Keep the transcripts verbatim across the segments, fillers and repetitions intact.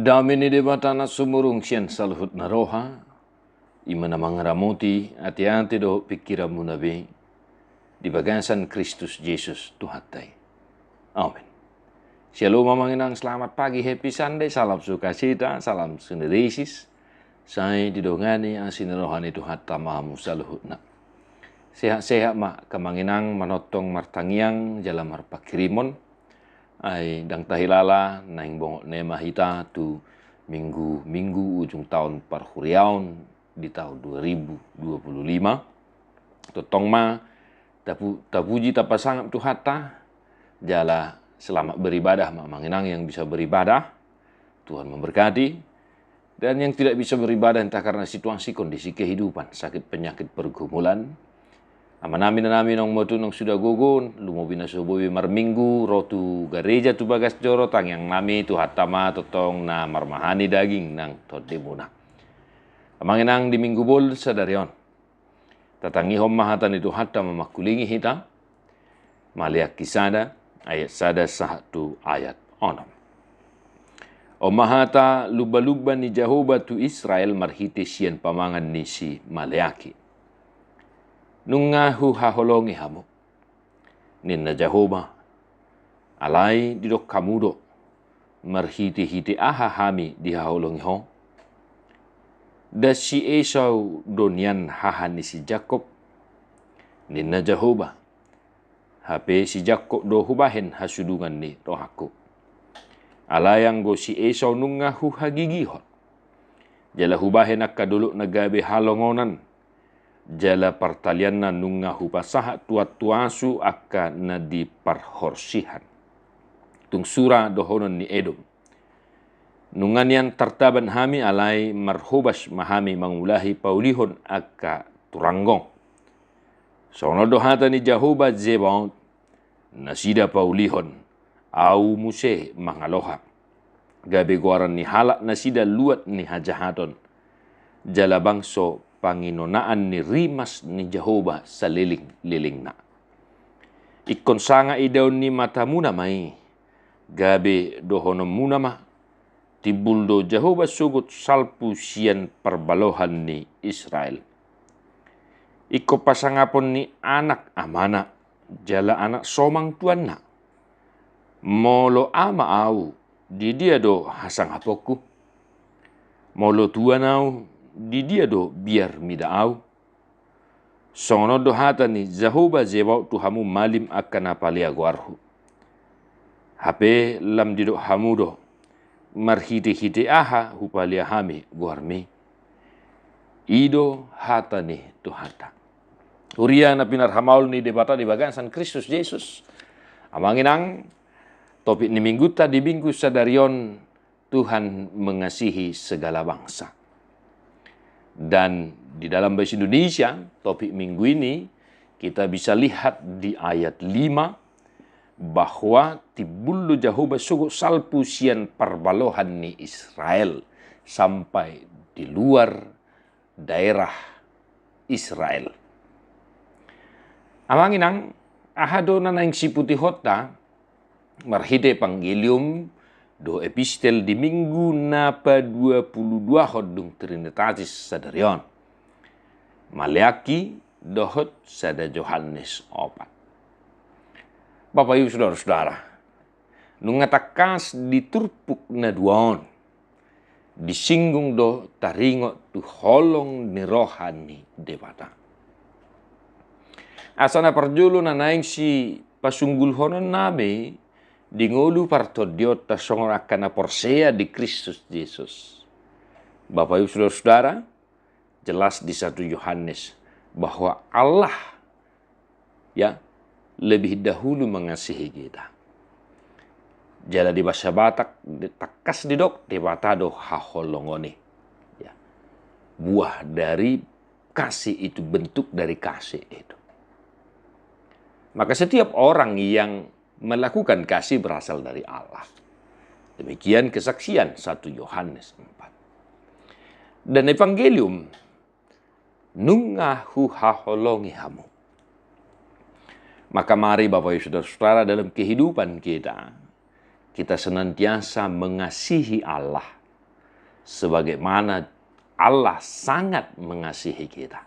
Dame ni Debata na sumurung sian saluhut na roha, i ma na mangaramoti ateate dohot pingkiranmuna be di bagasan Kristus Jesus Tuhanta i. Amen. Shalom amang inang, selamat pagi, happy Sunday, salam sukacita, salam sinergitas. Sai didongani asi ni roha ni Tuhanta ma hamu saluhutna. Sehat-sehat ma hamu amang inang manongtong, martangiang jala marpanghirimon. Ai ndang tahilala naeng bongot na i ma hita tu minggu-minggu ujung taon parhuriaon di taon dua ribu dua puluh lima. Tongtong ma tapu-, tapuji, tapasangap Tuhanta. Jala selamat beribadah ma amang inang yang bisa beribadah. Tuhan memberkati. Dan yang tidak bisa beribadah entah karena situasi kondisi kehidupan, sakit penyakit pergumulan. Amanami, inanami, naung matu, naung suda gogo, lumobi na so boi marminggu ro tu gareja tu bagas joro, tangiangnami Tuhanta ma tongtong na marmahani daging nang tondimuna. Amang inang, di minggu bol sadari on tatangihon ma hata ni Tuhanta mamangkulingi hita. Maleaki sada, ayat sada sahat tu ayat onom. On ma hata lumba-lumba ni Jahowa tu Israel marhite sian pamangan ni si Maleaki. Nunga huhaholongi hamu, ninna Jahowa. Alai didok hamu do, marhite-hite aha hami dihaholongi ho? Nda si Esau do nian haha ni si Jakob? Ninna Jahowa. Hape si Jakob do hubahen hasudungan ni rohangku. Alai anggo si Esau nunga huhagigihon, jala hubahen angka dolokna gabe halongonan, jala partalianna nunga hupasahat tu antuasu angka na di parhorsihan. Tung sura dohonon ni Edom. Nunga nian tartaban hami, alai marhobas ma hami mangulahi paulihon angka turanggong. Songon on do hata ni Jahowa Zebaot, nasida paulihon, au muse mangaloha. Gabe goaran ni halak nasida luat ni hajahaton, jala bangso panginonaan ni rimas ni Jahowa saleleng-lelengna. Ingkon sanga idaon ni matamuna ma i, gabe dohononmuna ma, timbul do Jahowa sogot salpu sian parbalohan ni Israel. Ingkon pasangapon ni anak amana, jala anak somang tuanna. Molo ama au, di dia do hasangaponku? Molo tuan au, di dia do biar mida au? Songon on do hata ni Jahowa Zebaot tu hamu malim angka na palea goarhu. Hape lam didok hamu do, marhite-hite aha hupalea hami goarmi? I do hata ni Tuhanta. Huria na pinarhamaol ni Debata di bagasan Kristus Jesus. Amang inang, topik ni minggunta di minggu sadari on, Tuhan mengasihi segala bangsa. Dan di dalam bahasa Indonesia, topik minggu ini, kita bisa lihat di ayat lima, bahwa timbul do Jahowa sogot salpu sian parbalohan ni Israel sampai di luar daerah Israel. Amang inang, aha do na naeng siputihonta marhite Evangelium dohot Epistel di minggu na paduapuluduahon dung Trinitatis sadari on? Maleaki dohot sada Johannes opat. Bapak Ibu Saudara-saudara, nunga tangkas di turpuk na dua on disinggung do taringot tu holong ni roha ni Debata. Asa na parjolo na naeng sipasunggulhononnami di ngolu partondionta songon angka na porsea di Kristus Jesus. Bapak Ibu Saudara-saudara, jelas di satu Yohanes bahwa Allah, ya, lebih dahulu mengasihi kita. Jala di bahasa Batak, di-, tangkas didok, Debata do haholongon i. Ya. Buah dari kasih itu, bentuk dari kasih itu. Maka setiap orang yang melakukan kasih berasal dari Allah. Demikian kesaksian satu Yohanes empat. Dan Evangelium, nunga huhaholongi hamu. Maka mari Bapak Ibu Saudara-saudara, dalam kehidupan kita, kita senantiasa mengasihi Allah. sebagaimana Allah sangat mengasihi kita.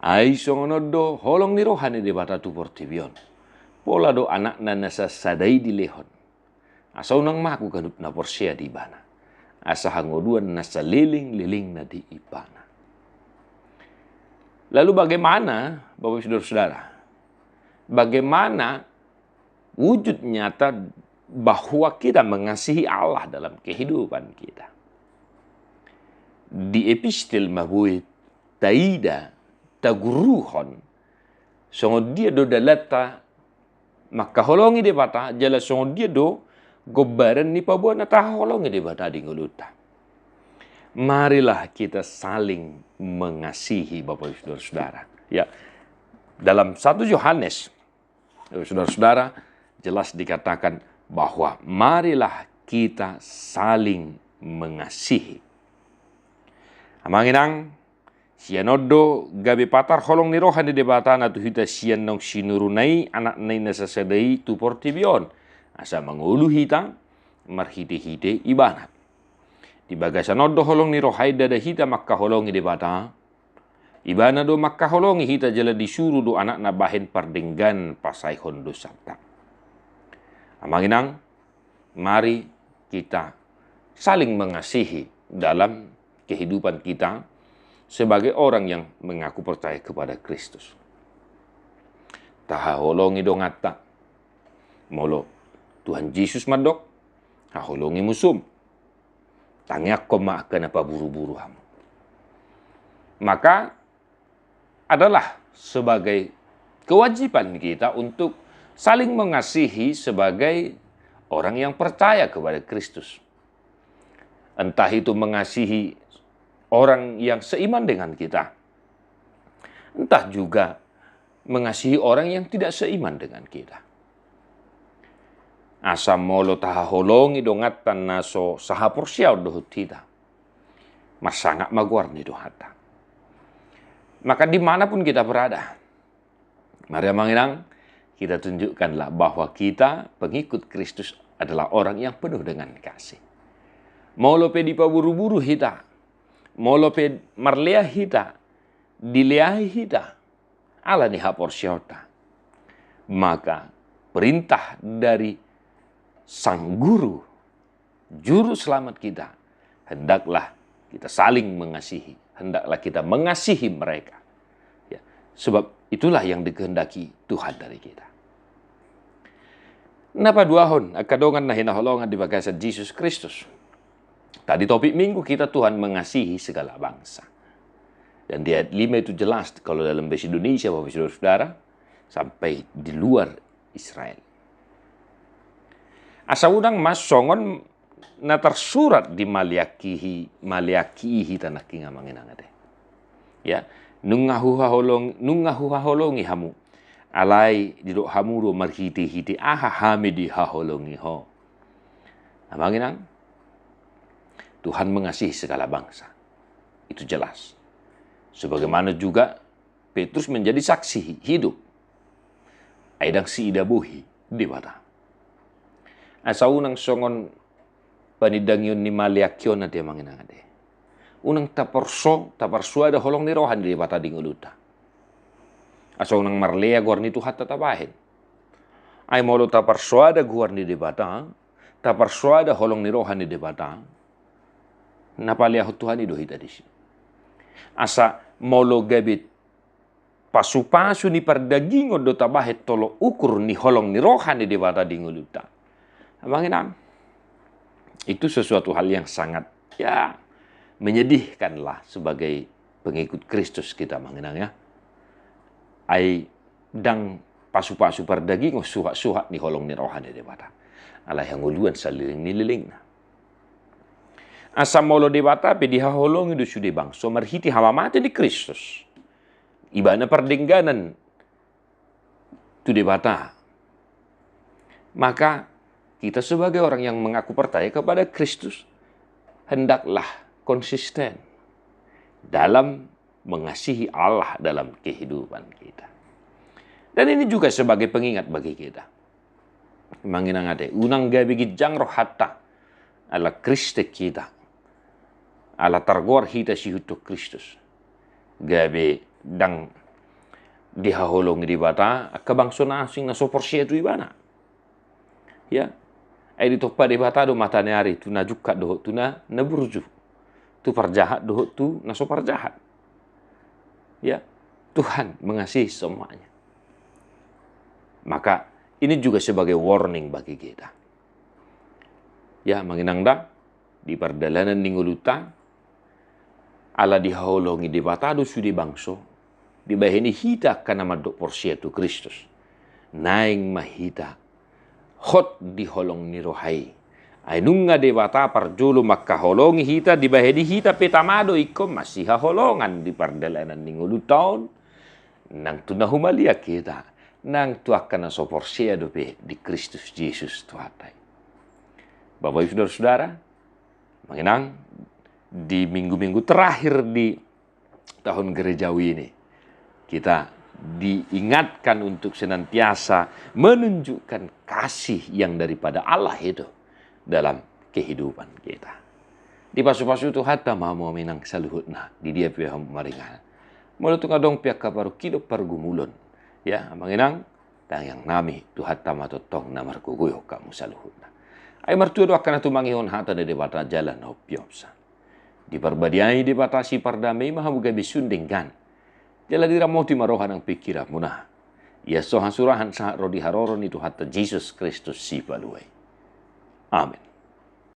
Ai songon on do holong ni roha ni Debata tu portibi on. Pola do Anakna na sasada i dilehon. Asa unang mago ganup na porsea di Ibana. Asa hangoluan na saleleng-lelengna di Ibana. Lalu bagaimana, Bapak Ibu Saudara-saudara? Bagaimana wujud nyata bahwa kita mengasihi Allah dalam kehidupan kita? Di epistel ma boi taida, taguruhon, songon dia do dalanta mangkaholongi Debata, jala songon dia do gombaran ni paboa na tahaholongi Debata di ngolunta. Marilah kita saling mengasihi, Bapak Ibu Saudara-saudara. Ya, dalam satu Yohanes, Saudara-saudara, jelas dikatakan bahwa marilah kita saling mengasihi. Amang inang, sian on do gabe patar holong ni roha ni Debata na tu hita sian naung sinuruna i Anakna i na sasada i tu portibi on, asa mangolu hita marhite-hite Ibana. Di bagasan on do holong ni roha i ndada hita mangkaholongi Debata, Ibana do mangkaholongi hita jala disuru do Anakna bahen pardenggan pasaehon dosanta. Amang inang, mari kita saling mengasihi dalam kehidupan kita sebagai orang yang mengaku percaya kepada Kristus. Tahaholongi donganta. Molo Tuhan Jesus mandok, haholongi musum. Tangiangkon ma angka na paburu-buru hamu. Maka adalah sebagai kewajiban kita untuk saling mengasihi sebagai orang yang percaya kepada Kristus. Entah itu mengasihi orang yang seiman dengan kita, entah juga mengasihi orang yang tidak seiman dengan kita. Asa molo tahaholongi donganta na so sahaporseaon dohot hita, marsangap ma goar ni Tuhanta. Maka dimanapun kita berada, mari amang inang, kita tunjukkanlah bahwa kita pengikut Kristus adalah orang yang penuh dengan kasih. Molo pe dipaburu-buru hita, molo pe marlea hita, dileai hita, ala ni haporseaonta, maka perintah dari Sang Guru, Juru Selamat kita, hendaklah kita saling mengasihi, hendaklah kita mengasihi mereka. Ya, sebab itulah yang dikehendaki Tuhan dari kita. Na paduahon, angka dongan na hinaholongan di bagasan Jesus Kristus. Tadi topik minggu kita Tuhan mengasihi segala bangsa. Dan di ayat lima itu jelas, kalau dalam bahasa Indonesia, Bapak Saudara-saudara, sampai di luar Israel. Asa unang ma songon na tarsurat di Maleaki i, Maleaki i hita nangkin amang inang ate. Ya, nunga huhaholong, nunga huhaholongi hamu. Alai didok hamu do marhite-hite aha hami dihaholongi ho. Amang inang, Tuhan mengasihi segala bangsa. Itu jelas. Sebagaimana juga Petrus menjadi saksi hidup. Ai ndang siida bohi Debata. Asa unang songon panindangion ni Maleaki on ate amang inang ate. Unang taparso, taparsoada holong ni roha ni Debata di ngolunta. Asa unang marlea goar ni Tuhanta tabahen. Ai molo taparsoada goar ni Debata, taparsoada holong ni roha ni Debata, na paleahon Tuhan i do hita disi. Asa molo gabe pasu-pasu ni pardagingon do tabahen tolok ukur ni holong ni roha ni Debata di ngolunta, amang inang, itu sesuatu hal yang sangat, ya, menyedihkan lah sebagai pengikut Kristus kita, amang inang, ya. Ai ndang pasu-pasu pardagingon suhat-suhat ni holong ni roha ni Debata. Alai hangoluan saleleng ni lelengna. Asa molo Debata pe dihaholongi do sude bangso marhite hamamate ni Kristus, Ibana pardengganan tu Debata, maka kita sebagai orang yang mengaku percaya kepada Kristus, hendaklah konsisten dalam mengasihi Allah dalam kehidupan kita. Dan ini juga sebagai pengingat bagi kita. Amang inang ate, unang gabe ginjang rohanta ala Kristen hita. ala targoar hita siihuthon Kristus, gabe ndang dihaholongi Debata angka bangso na asing na so porsea tu Ibana. Ya, ai ditompa Debata do mata ni ari tu na jungkat dohot tu na, na burju, tu parjahat dohot tu na so parjahat. Ya, Tuhan mengasihi semuanya. Maka ini juga sebagai warning bagi kita. Ya, amang inang da, di pardalanan ni ngolunta, ala dihaholongi Debata do sude bangso, dibahen i hita angka na mandok porsea tu Kristus. Naeng ma hita hot di holong ni roha i. Ai nunga Debata parjolo mangkaholongi hita, dibahen i hita pe tama do ingkon masihaholongan di pardalanan ni ngolunta on. Nang tu na humaliang hita, nang tu angka na so porsea dope di Kristus Jesus Tuhanta i. Bapak Ibu Saudara-saudara, amang inang, di minggu-minggu terakhir di tahun gerejawi ini, kita diingatkan untuk senantiasa menunjukkan kasih yang daripada Allah itu dalam kehidupan kita. Dipasu-pasu Tuhanta ma hamu amang inang saluhutna, di dia pe hamu maringanan. Molo tung adong pe angka parungkilon pargumulon, ya, amang inang, tangiang nami, Tuhanta ma tongtong na margogoihon hamu saluhutna. Ai martua do angka na tumangihon hata ni Debata jala na umpeopsa. Diparbadiai Debata sipardame i ma hamu gabe sun denggan. Jala diramoti ma roha nang pingkiranmuna. Ia so hasurahan sahat ro di haroro ni Tuhanta Jesus Kristus Sipalua i. Amen.